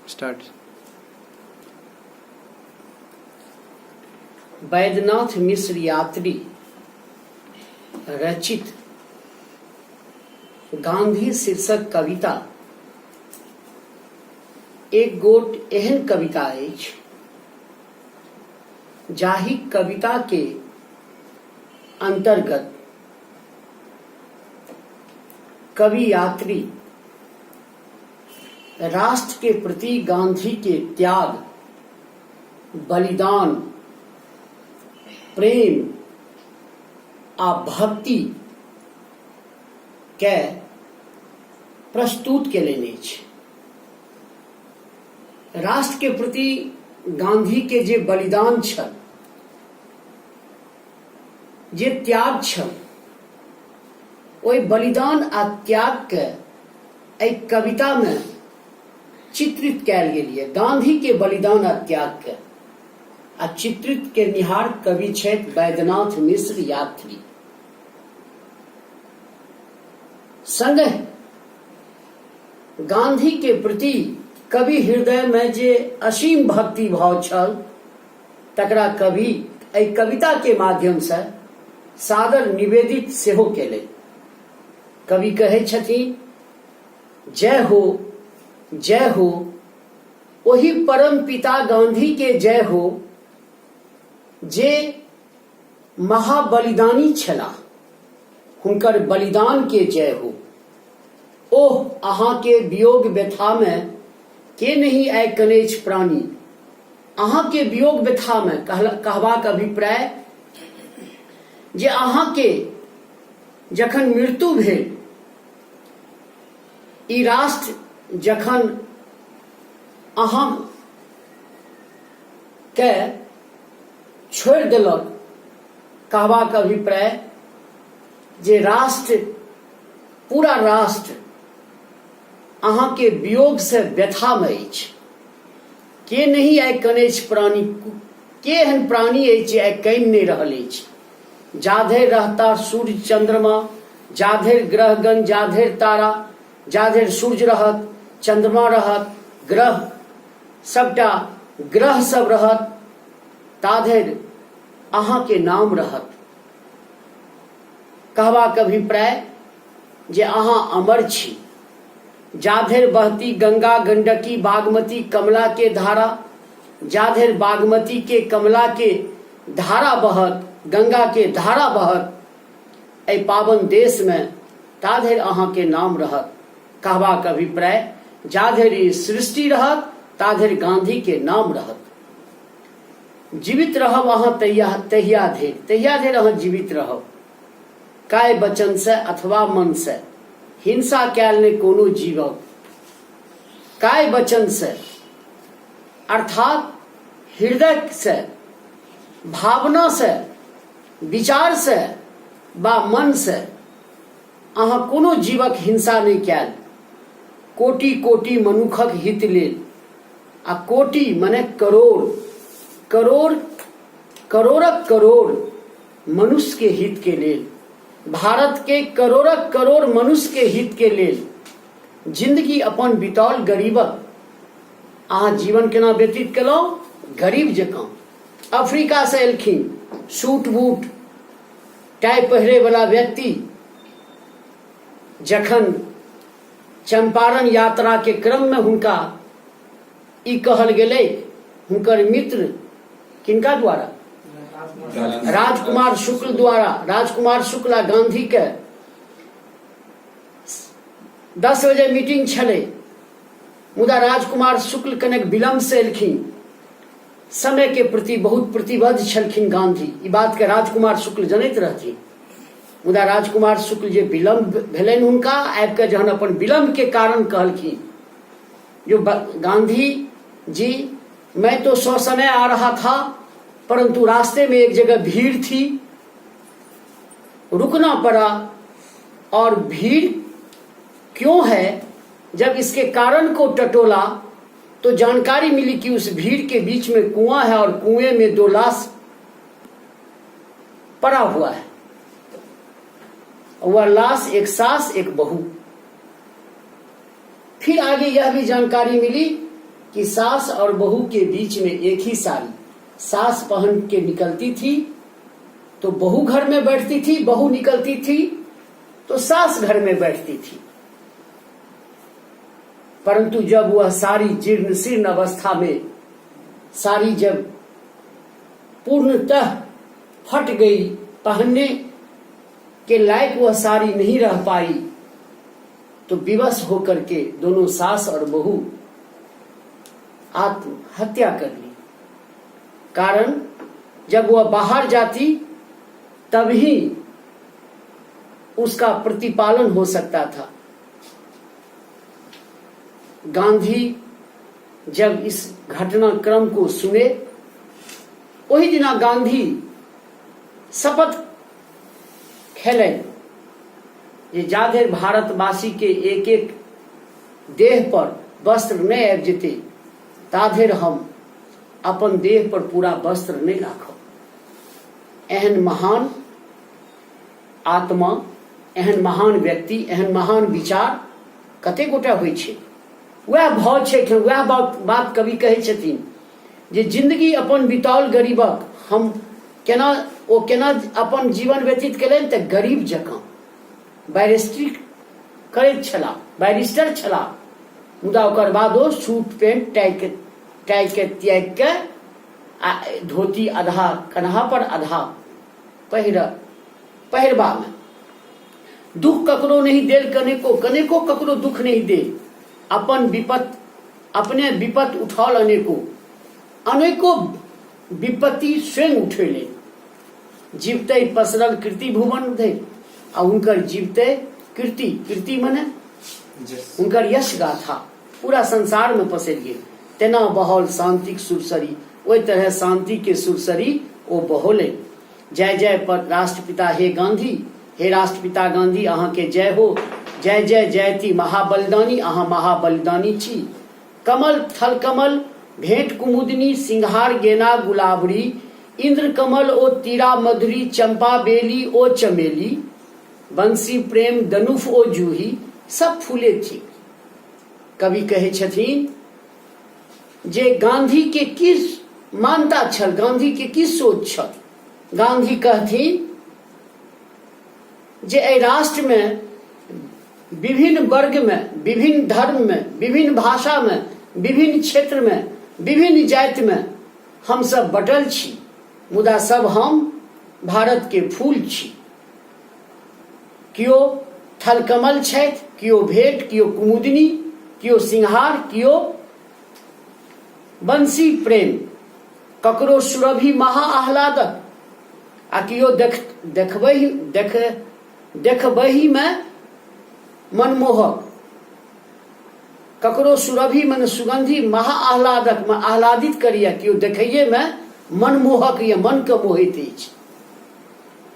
Start. Baidyanath Mishra यात्री रचित गांधी शीर्षक कविता एक गोट एहन कविता अछि जाहि कविता के अंतर्गत कवि यात्री राष्ट्र के प्रति गांधी के त्याग, बलिदान, प्रेम आ भक्ति के प्रस्तुत केलनि अछि। राष्ट्र के प्रति गांधी के जे बलिदान छल, जे त्याग छल, ओहि बलिदान आ त्याग के एहि कविता में चित्रित कयल गेल यऽ गांधी के बलिदान आ त्याग के, आ चित्रित केनिहार कवि छथि बैद्यनाथ मिश्र यात्री। संगहि गांधी के प्रति कवि हृदय में जे असीम भक्ति भाव छल तकरा कवि एहि कविता के माध्यम से सादर निवेदित सेहो केलनि। कवि कहै छथिन, जय हो जय हो ओहि परम पिता गांधी के जय हो जे महाबलिदानी छलाह, हुनकर बलिदान के जय हो। ओह अहाँ के वियोग व्यथा में के नहीं आय कनैछ प्राणी। अहाँ के वियोग व्यथा में कहबाक अभिप्राय जे अहाँ के जखन मृत्यु भेल, ई राष्ट्र जखन अहाँ के छोड़ि देलक, कहबाक अभिप्राय जे राष्ट्र, पूरा राष्ट्र अहाँ के वियोग से व्यथा में अछि। के नहीं आइ कनैछ प्राणी, के एहन प्राणी अछि जे आइ कानि नहि रहल अछि। जाधरि रहता सूर्य चंद्रमा, जाधरि ग्रहगण, जाधरि तारा, जाधरि सूर्य रहत, चंद्रमा रहत, ग्रह सबटा ग्रह सब रहत, ताधरि अहाँके नाम रहत। कहबाक अभिप्राय जे अहाँ अमर छी। जाधरि बहती गंगा गंडकी बागमती कमला के धारा, जाधरि बागमती के कमला के धारा बहत, गंगा के धारा बहत एहि पावन देश में, ताधरि अहाँके नाम रहत। कहबाक अभिप्राय जाधरि सृष्टि रहत ताधरि गांधी के नाम रहत। जीवित रहब अहाँ तहिया धरि, तहिया धरि अहाँ जीवित रहब। काय वचन से अथवा मन से हिंसा कयल नहि कोनो जीवक। काय वचन से अर्थात हृदय से, भावना से, विचार से बा मन से अहाँ कोनो जीवक हिंसा नहि कयल। कोटि कोटि मनुखक हित लेल, आ कोटि मने करोड़, करोड़ करोड़क करोड़ मनुष्य के हित के लेल, भारत के करोड़क करोड़ मनुष्य के हित के लेल जिंदगी अपन बितौल गरीबक। अहाँ जीवन केना व्यतीत केलहुँ? गरीब जकाँ। अफ्रीका से एलखिन सूट बूट टाई पहिरे वाला व्यक्ति, जखन चंपारण यात्रा के क्रम में हुनका ई कहल गेलै, हुनकर मित्र किनका द्वारा? राजकुमार शुक्ल द्वारा। राजकुमार शुक्ला गांधी के 10 बजे मीटिंग छलै, मुदा राजकुमार शुक्ल कनेक विलम्ब से एलखिन। समय के प्रति बहुत प्रतिबद्ध छलखिन गांधी, ई बात के राजकुमार शुक्ल जनैत रहथिन। मुदा राजकुमार शुक्ल जे विलम्ब भेलनि हुनका, आबि कऽ जहन अपन विलम्ब के कारण कहलखिन, जो गांधी जी मैं तो सौ समय आ रहा था, परंतु रास्ते में एक जगह भीड़ थी, रुकना पड़ा, और भीड़ क्यों है, जब इसके कारण को टटोला तो जानकारी मिली कि उस भीड़ के बीच में कुआं है और कुएं में 2 लाश पड़ा हुआ है। वह लाश एक सास एक बहू। फिर आगे यह भी जानकारी मिली कि सास और बहू के बीच में एक ही साड़ी, सास पहन के निकलती थी तो बहू घर में बैठती थी, बहू निकलती थी तो सास घर में बैठती थी। परंतु जब वह साड़ी जीर्ण शीर्ण अवस्था में, साड़ी जब पूर्णतः फट गई, पहनने के लायक वह साड़ी नहीं रह पाई, तो विवश होकर के दोनों सास और बहू आत्महत्या कर ली। कारण जब वह बाहर जाती तभी उसका प्रतिपालन हो सकता था। गांधी जब इस घटनाक्रम को सुने, ओहि दिना गांधी शपथ खेलनि जे जाधरि भारतवासी के एक एक देह पर वस्त्र नहि आबि जेतै ताधरि हम अपन देह पर पूरा वस्त्र नहि राखब। एहन महान आत्मा, एहन महान व्यक्ति, एहन महान विचार कते गोटा होइ छै। वएह भाव छै एखन, वएह बात कवि कहै छथिन जे जिंदगी अपन बिताओल गरीबक, हम केना ओ केना अपन जीवन व्यतीत केलनि तऽ गरीब जकाँ बैरिस्ट्री करैत छलाह, बैरिस्टर छलाह, मुदा ओकर बादो सूट पेंट टाई के त्याग के आ धोती आधा कन्हा पर आधा पहिरबा में दुख ककरो नहीं देल, कनेको कनेको ककरो दुख नहीं देल, अपन विपत अपने विपत उठाओल अनेको अनेको विपत्ति स्वयं उठेले। जीवते पसरल कीर्ति भुवन धरि, आ हुनकर जीवते कीर्ति, कीर्ति मने हुनकर यश गाथा पूरा संसार में पसरि गेल। तेना बहल शांतिक सुरसरी, ओहि तरह शांति के सुरसरी ओ बहौले। जय जय पर राष्ट्रपिता हे गांधी, हे राष्ट्रपिता गांधी अहाँ के जय हो, जय जय जयती महाबलिदानी, अहाँ महाबलिदानी छी। कमल थल कमल भेंट कुमुदिनी, सिंहार गेना गुलाबरी, इंद्र कमल ओ तीरा मधुरी, चंपा बेली ओ चमेली, बंसी प्रेम दनुफ ओ जूही, सब फूले थी। कवि कहै छथिन जे गांधी के की मानता छल, गांधी के की सोच छल। गांधी कहथिन जे एहि राष्ट्र में विभिन्न वर्ग में, विभिन्न धर्म में, विभिन्न भाषा में, विभिन्न क्षेत्र में, विभिन्न जाति में हम सब बटल छी, मुदा सब हम भारत के फूल छी। केओ थलकमल छथि, केओ भेंट, केओ कुमुदिनी, केओ सिंहार, केओ बंसी प्रेम, ककरो सुरभि महा आह्लादक, आ केओ देखबही में मनमोहक, ककरो सुरभि मन सुगंधि महा आह्लादक में आह्लादित करिए, केओ देखैये में मनमोहक या मन के मोहित अछि।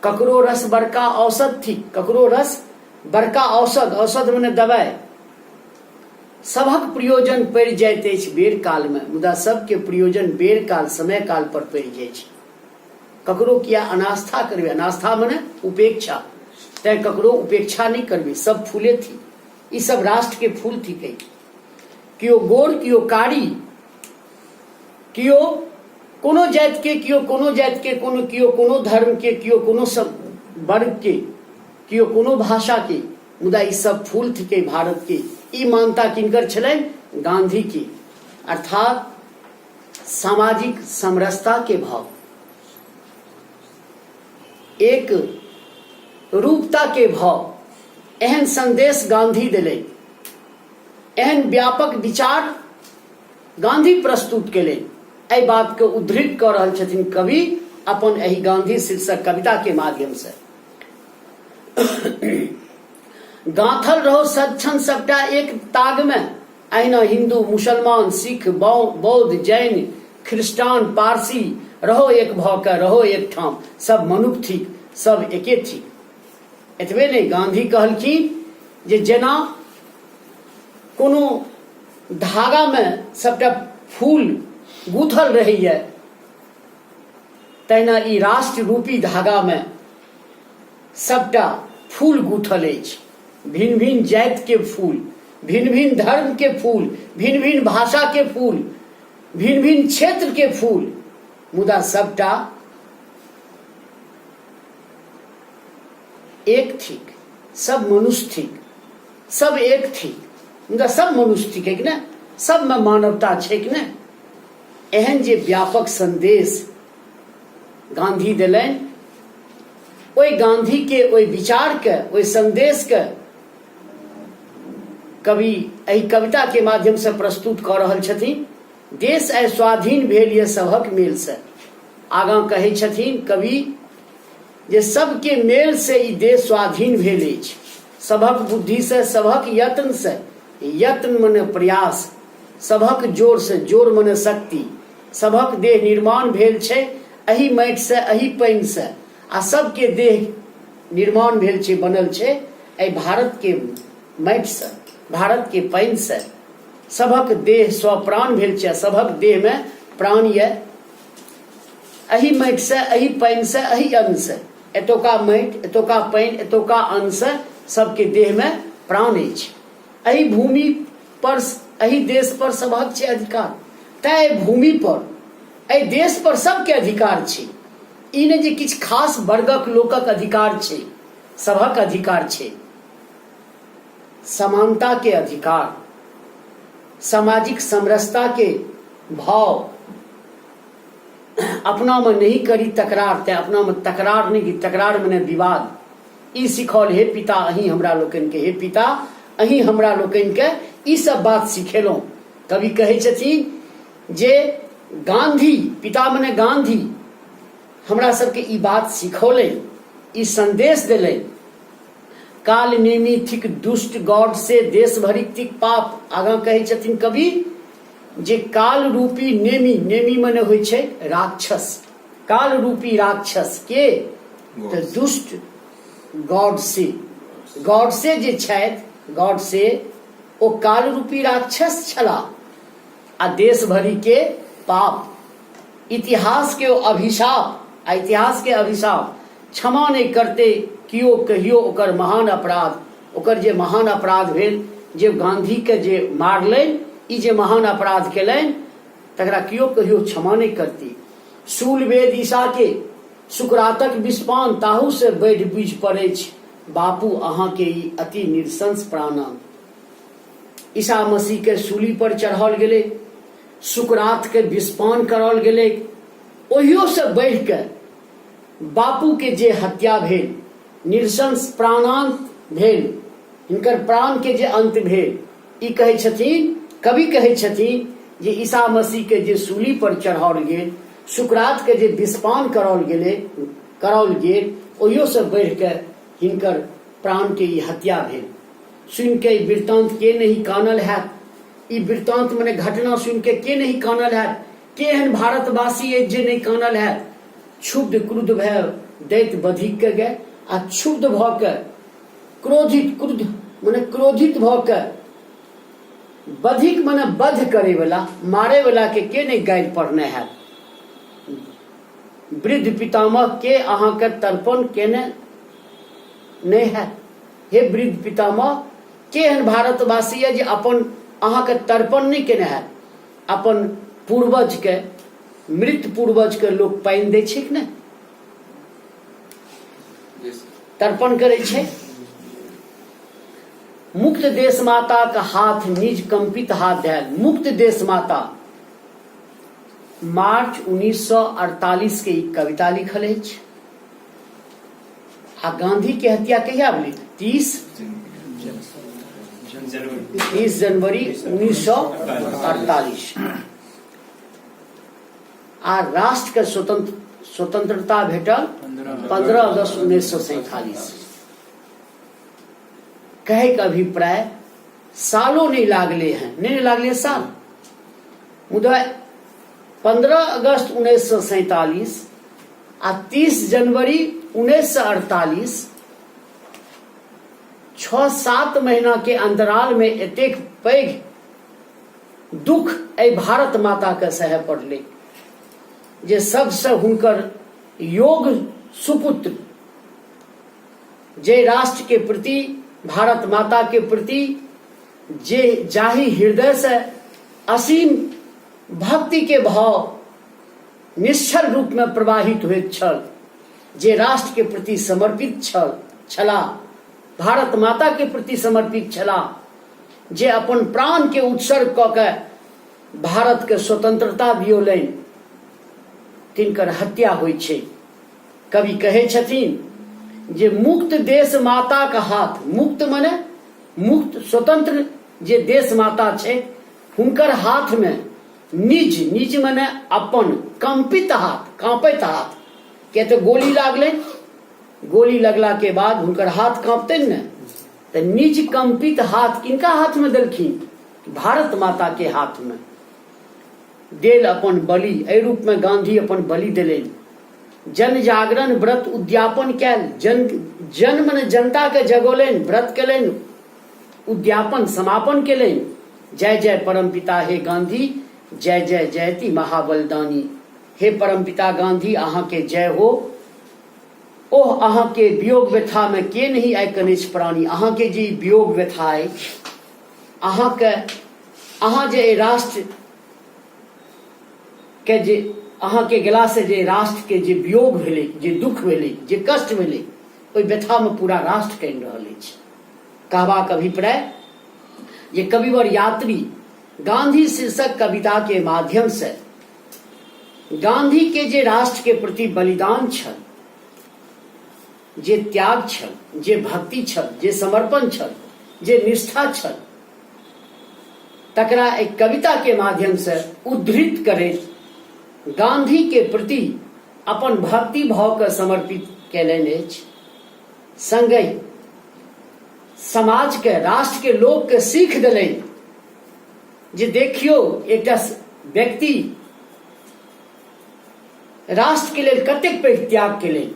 ककरो रस बड़का औषध थिक, ककरो रस बड़का औषध, औषध मने दवाइ, सभक प्रयोजन पड़ि जाइत अछि बेर कालमे, मुदा सबके प्रयोजन बेर काल समय काल पर पड़ि जाइ छै। ककरो किया अनास्था करबै, अनास्था मने उपेक्षा, तैं ककरो उपेक्षा नहि करबै, सब फूले थी, ई सब राष्ट्र के फूल थिकै। केओ गोर, केओ कारी, केओ कोनो जाति के, केओ कोनो जाति के, कोनो केओ कोनो धर्म के, केओ कोनो सब वर्ग के, केओ कोनो भाषा के, मुदा ई सब फूल थिकै भारत के। ई मानता किनकर छलनि? गांधी के। अर्थात सामाजिक समरसता के भाव, एक रूपता के भाव, एहन संदेश गांधी देलनि, एहन व्यापक विचार गांधी प्रस्तुत केलनि। एहि बात के उद्धृत कऽ रहल छथिन कवि अपन एहि गांधी शीर्षक कविता के माध्यम से। गांथल रहो सक्षण सबटा एक ताग में, अहिना हिंदू मुसलमान सिख बौद्ध जैन ख्रिस्टान पारसी रहो एक भऽ के रहो एक ठाम, सब मनुख थिक, सब एके थिक। एतबे नहि, गांधी कहलखिन जे जेना कोनो धागामे सबटा फूल गूथल रहैए तहिना ई राष्ट्र रूपी धागामे सबटा फूल गूथल अछि। भिन्न भिन्न जातिके फूल, भिन्न भिन्न धर्मके फूल, भिन्न भिन्न भाषाके फूल, भिन्न भिन्न क्षेत्र के फूल, मुदा सबटा एक थिक, सब मनुष्य थिक, सब एक थिक, मुदा सब मनुष्य थिक कि ने, सबमे मानवता छै कि ने। एहन जे व्यापक संदेश गांधी देलनि, ओहि गांधी के ओहि विचार के, ओहि संदेश के कवि एहि कविता के माध्यम से प्रस्तुत कऽ रहल छथिन। देश आइ स्वाधीन भेल यऽ सभक मेल से। आगाँ कहै छथिन कवि जे सबके मेल से ई देश स्वाधीन भेल अछि, सभक बुद्धि से, सभक यत्न से, यत्न मने प्रयास, सभक जोर से, जोर मने शक्ति, सभक देह निर्माण भेल छै एहि माटि से, एहि पानि से, आ सबके देह निर्माण भेल छै, बनल छै एहि भारत के माटि से, भारत के पानि से। सभक देह स्वप्राण भेल छै, सभक देह में प्राण यऽ एहि माटि से, एहि पानि से, एहि अन्न से। एतौका माटि, एतौका पानि, एतौका अन्न से सबके देह में प्राण अछि। एहि भूमि पर, एहि देश पर सभक छै अधिकार। तैं एहि भूमि पर, एहि देश पर सबके अधिकार छै। ई नहि जे किछु खास वर्गक लोकक अधिकार छै, सभक अधिकार छै। समानता के अधिकार, सामाजिक समरसता के भाव, अपना में नहीं करी तकरार, तैं अपना में तकरार नहीं, तकरार मने विवाद। ई सिखौल हे पिता अहीं हमरा लोकनि के, हे पिता अहीं हमरा लोकनि के ई सब बात सिखेलहुँ। कवि कहै छथिन जे गांधी, पिता मने गांधी, हमरा सबके ई बात सिखौलनि, ई संदेश देलनि। काल नेमी थिक दुष्ट गॉड से देश भरिक थिक पाप। आगाँ कहै छथिन कवि जे काल रूपी नेमी, नेमी मने होइ छै राक्षस, काल रूपी राक्षस के तऽ दुष्ट गॉड से, गॉड से जे छथि, गॉड से ओ काल रूपी राक्षस छलाह आ देश भरि के पाप, इतिहास के ओ अभिशाप, आ इतिहास के अभिशाप क्षमा नहि करते कियो कहियो ओकर महान अपराध। ओकर जे महान अपराध भेल, जे गांधी के जे मारलनि, ई जे महान अपराध केलनि, तकरा कियो कहियो क्षमा नहि करती। शूल वेद ईशा के सुकरातक विस्पान ताहू से बढ़ि बुझि पड़ैछ बापू अहाँ के ई अति नृशंस प्राणांत। ईसा मसीह के सूली पर चढ़ाओल गेलै, सुकरात के विस्पान कराओल गेलै, ओहियो से बढ़ि के बापू के जे हत्या भेल, नृशंस प्राणांत भेल, हिनकर प्राण के जे अंत भेल, ई कहै छथिन कवि, कहै छथिन जे ईसा मसीह के जे सूली पर चढ़ाओल गेल, सुकरात के जे विस्पान कराओल गेलै, कराओल गेल, ओहियो से बढ़ि के हिनकर प्राण के ई हत्या भेल। सुनि के ई वृत्तांत के नहीं कानल हैत? ई वृत्तांत मने घटना सुनि के के नहीं कानल हैत? के एहन भारतवासी अछि जे नहि कानल हैत? क्षुब्ध क्रुद्ध भय दैत बधिक के गए, आ क्षुब्ध भऽ के क्रोधित, क्रुद्ध मने क्रोधित भऽ के, बधिक मने वध करे वाला, मारे वाला के के नहि गारि पढ़ने हैत? वृद्ध पितामह के अहाँके तर्पण केने नहि हैत? हे वृद्ध पितामह, के एहन भारतवासी यऽ जे अपन अहाँके तर्पण नहि केने हैत? अपन पूर्वज के, मृत पूर्वज के लोक पानि दै छै कि नहि? तर्पण करै छै। मुक्त देश माता के हाथ निज कंपित हाथ धयल। मुक्त देश माता, मार्च 1948 के ई कविता लिखल अछि। आ गांधी के हत्या कहिया भेलै? 30 जनवरी 1948। आ राष्ट्र के स्वतंत्रता भेटल 15 अगस्त 1947। कहे के अभिप्राय सालो नहीं लागले हैं, नहीं लागले साल, मुदा 15 अगस्त 1947 आ 30 जनवरी 1948, 6-7 महीना के अंतराल में एतेक पैघ दुख एहि भारत माता के सहय पड़लै जे सबसे हुनकर योग सुपुत्र, जे राष्ट्र के प्रति, भारत माता के प्रति जे जाहि हृदय से असीम भक्ति के भाव निश्चल रूप में प्रवाहित होइत छल, जे राष्ट्र के प्रति समर्पित छल छला, भारत माता के प्रति समर्पित छला, जे अपन प्राण के उत्सर्ग कऽ के भारत के स्वतंत्रता दियौलनि, तिनकर हत्या होइ छै। कवि कहै छथिन जे मुक्त देश माताक हाथ, मुक्त मने मुक्त स्वतंत्र जे देश माता छै हुनकर हाथ में निज, निज मने अपन, कंपित हाथ, कांपैत हाथ, किया तऽ गोली लागलै, गोली लगला के बाद हुनकर हाथ कांपतनि ने, तऽ निज कंपित हाथ किनका हाथ में देलखिन? भारत माता के हाथ में देल अपन बलि। एहि रूप में गांधी अपन बलि देलनि। जन जागरण व्रत उद्यापन कयल, जन जन मने जनता के जगौलनि, व्रत केलनि, उद्यापन समापन केलनि। जय जय परम पिता हे गांधी, जय जय जयति महाबलदानी। हे परम पिता गांधी, अहाँ के जय हो। ओह अहाँ के वियोग व्यथा में के नहीं आय कनेश प्राणी। अहाँ के जे वियोग व्यथा अछि, अहाँ के, अहाँ जे एहि राष्ट्र के जे अहाँ के गेला से जे राष्ट्र के जे वियोग भेलै, जे दुख भेलै, जे कष्ट भेलै, ओहि व्यथा में पूरा राष्ट्र कानि रहल अछि। कहबाक अभिप्राय जे कविवर यात्री गांधी शीर्षक कविता के माध्यम से गांधी के जे राष्ट्र के प्रति बलिदान छल, जे त्याग छल, जे भक्ति छल, जे समर्पण छल, जे निष्ठा छल, तकरा एक कविता के माध्यम से उद्धृत करैत गांधी के प्रति अपन भक्ति भाव के समर्पित कयलनि अछि। संगहि समाज के, राष्ट्र के लोक के सीख देलनि जे देखियौ एकटा व्यक्ति राष्ट्र के लेल कतेक पैघ त्याग केलनि।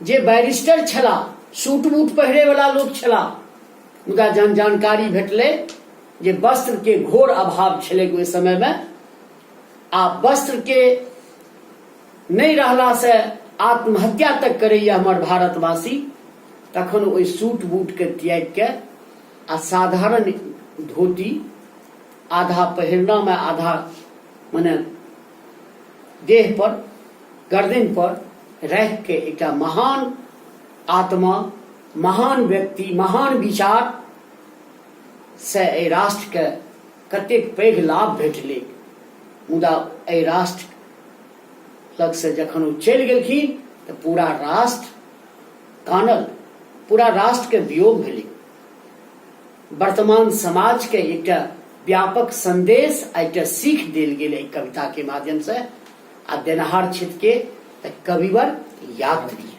जे बैरिस्टर छला, सूट बूट पहिरे वाला लोक छला, मुदा जहन जानकारी भेटलै जे वस्त्र के घोर अभाव छलै ओहि समय में, आ वस्त्र के नहि रहला से आत्महत्या तक करैया हमर भारतवासी, तखन ओहि सूट बूट के त्याग के आ साधारण धोती आधा पहिरना में आधा मने देह पर गर्दन पर राखि के एकटा महान आत्मा, महान व्यक्ति, महान विचार से एहि राष्ट्र के कतेक पैघ लाभ भेटलै। मुदा एहि राष्ट्र लग से जखन ओ चलि गेलखिन तऽ पूरा राष्ट्र कानल, पूरा राष्ट्र के वियोग भेलै। वर्तमान समाज के एकटा व्यापक संदेश आ एकटा सीख देल गेल एहि कविता के माध्यम से, आ देनहार क्षेत्र के तऽ कविवर यात्री।